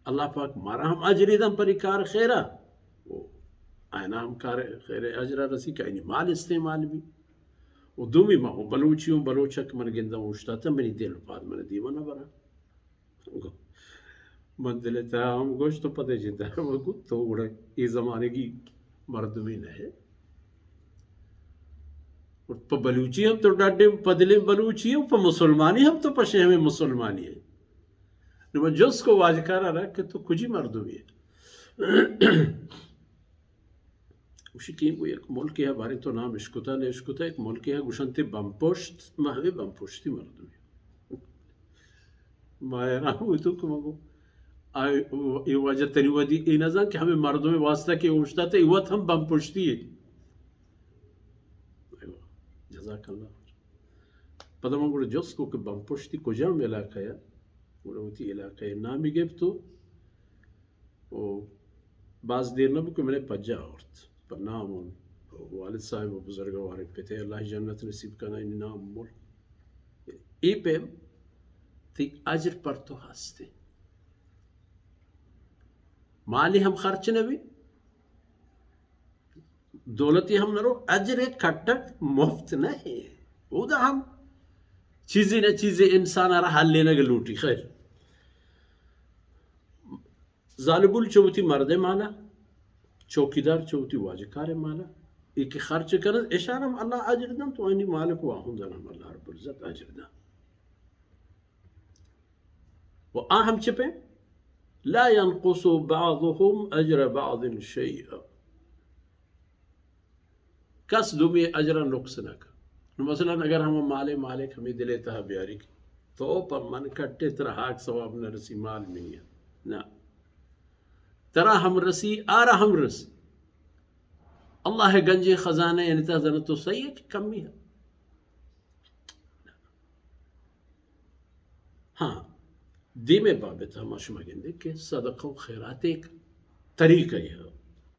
اللہ پاک مارا ہم اجرے دن پری کار خیرا، و آئینا ہم کار خیر اجرا رسی کہ آئینی مال استعمال بی۔ و دومی ما ہوں بلوچی ہوں، بلوچ کہ من گنداں اوشتاتاں، منی دل و پاد من دیما نہ برا۔ من دل تہا ہم گوشت و پدے جندہ ہم گوت، تو گڑا اے زمانگی مردمی نہ ہے۔ اور پہ بلوچی ہم تو ڈڈے، پہ دلیں بلوچی ہم، پہ مسلمانی ہم تو پشے ہمیں مسلمانی ہے۔ نو من جست کو واجکارا را کہ تو کجی مردمی ہے؟ گوشی کہ گو یک ملکے ء، باریں تو نام اشکتا نہ اشکتا، یک ملکے ء گوشنتی بمپشت، ما ہمے بمپشتی مردمے۔ ما حیران بوتوں کہ من گو، آ، اے واجہ تنی ودی اے نہ زان کہ ہمے مردمے واسطہ کہ اوشتاتے، اے وت ہم بمپشتی ہے۔ جزاک اللہ۔ پدا من گڑا جست کو کہ بمپشتی کجام علاقہ ہے؟ گڑا وتی علاقہ نامی گپت و و باز دیر نہ بو کہ منے پجا آورت۔ پہ نام و والد صاحب و بزرگواریں پتے، اللہ جنت نصیب کنا، انی نام مول۔ اے پیم تی اجر پر تو ہستے۔ مالی ہم خرچ نہ بی، دولتی ہم نہ رو، اجر کٹک مفت نہ ہے۔ اودا ہم چیزی نہ چیزی انسان را حل لینا لوٹی۔ خیر، زالبول چہ وتی مردے مالا، چوکیدار چہ وتی واجکارے مالا، اے کہ خرچ کنت، اشان ہم اللہ اجر دنت و آنی مالک و آخوندان ہم اللہ رب العزت اجر دنت۔ و آ ہم چہ پیم، لا ينقص بعضهم اجر بعض شيئا۔ کس دومی اجرا نقص نہ کن۔ نو مثلاً اگر ہم مالے مالک ہمیں دلے تہا بیاری کہ تو پر من کٹے ترا ہاک ثواب نہ رسی، مال منی ہے۔ نہ۔ ترا ہم رسی، آرا ہم رسی۔ اللہ گنجیں خزانہ یعنی تہا زانت تو صحیح ہے کہ کمی ہے۔ ہاں، دیمے بابت ہما شما گندے کہ صدقہ و خیرات ایک طریقہ ہے،